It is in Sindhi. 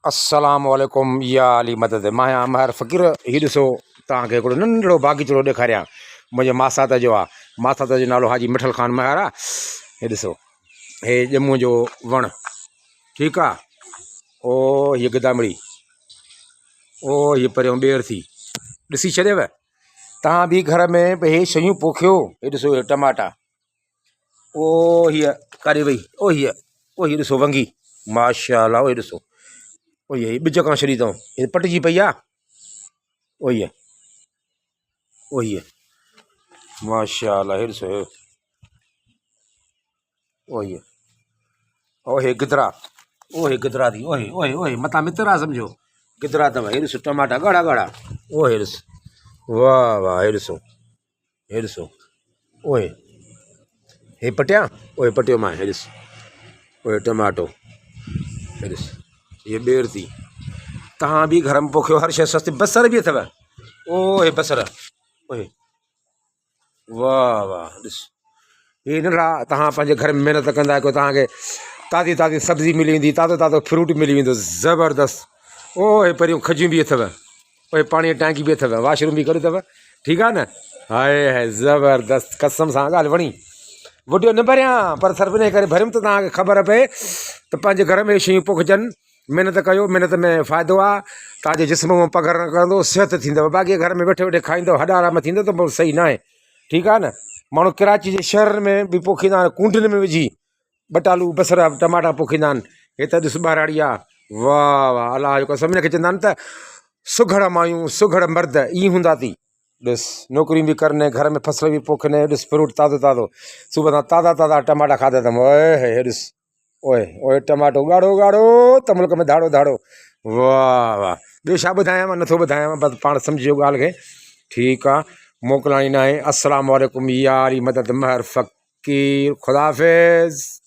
السلام عليڪم يا علي مدد مان آهيان مهر فقير هي ڏسو توهان کي هڪڙو ننڍڙو باغيچڙو ڏيکاريان منهنجي ماسات جو آ ماسات جو نالو حاجي مٺل خان مهر آ هي ڏسو هي ڄمون جو وڻ ٺيڪ آ او هي گدامڙي او هي پريون ٻير ٿي ڏسي ڇڏيو توهان به گهر ۾ به هي شيون پوکيو هي ڏسو هي ٽماٽا او هيء ڪاڏي وئي او هيء او هيء ڏسو ونگي ماشاء الله او هي ڏسو او هيء ٻج کان ڇڏي اٿئون هي پٽجي پئي آ او هيء او هيء ماشاء الله هي ڏسو هي او هيء او هي گدرا او هي گدرا ٿي او هي او هي او هي متان متر آ سمجهو گدرا اٿو هي ڏسو ٽماٽا ڳاڙها ڳاڙها او هي ڏس واهه واهه هي ڏسو هي ڏسو اوهي هي پٽيان اوهي پٽيو مان هي ڏس اوهي ٽماٽو هي ڏس هي ٻير ٿي تهان به گهر ۾ پوکيو هر شي سستي بصر به اٿو او هي بصر اوهي واهه واهه ڏس هي ننڍڙا تهان پنهنجي گهر ۾ محنت ڪندا ڪيو تهان کي تازي تازي سبزي ملي ويندي تازو تازو فروٽ ملي ويندو زبردست او هي پريون کجيون به اٿو او پاڻي جي ٽانڪي به اٿو واش روم به گڏ اٿو ٺيڪ آ نه هاء هاء زبردست قسم سان ڳالهه وڻي وڊيو نه ڀريان پر صرف ان ڪري ڀريم ته توهان کي خبر پئي ته پنهنجي گهر ۾ شيون پوکجن محنت ڪيو محنت ۾ فائدو آ توهان جي جسم مان پگهر نه ڪرندو صحت ٿيندو باقي گهر ۾ ويٺي ويٺي کائيندو هڏ آرام ٿيندو ته پوء صحيح ناهي ٺيڪ آ نه ماڻهو ڪراچي جي شهرن ۾ به پوکيندا آهن ڪونڊن ۾ وجهي ٻٽالو بصر ٽماٽا پوکيندا آهن هي ته ڏس ٻهراڙي آ واهه واهه الله جو قسم ان کي چوندا آهن ته سگهڙ مايون سگهڙ مرد ائين هوندا ٿي ڏس نوڪريون به ڪرن گهر ۾ فصل به پوکن ڏس فروٽ تازو تازو صبح سان تازا تازا ٽماٽا کاڌا اٿم اوئي هي ڏس اوئي اوئي ٽماٽو ڳاڙهو ڳاڙهو ته ملڪ ۾ ڌاڙو ڌاڙو واهه واهه ٻيو ڇا ٻڌايان نٿو ٻڌايان بس پاڻ سمجهي ويو ڳالهه کي ٺيڪ آ موڪلاڻي ناهي السلام عليڪم يا علي مدد مهر فقير خدا حافظ.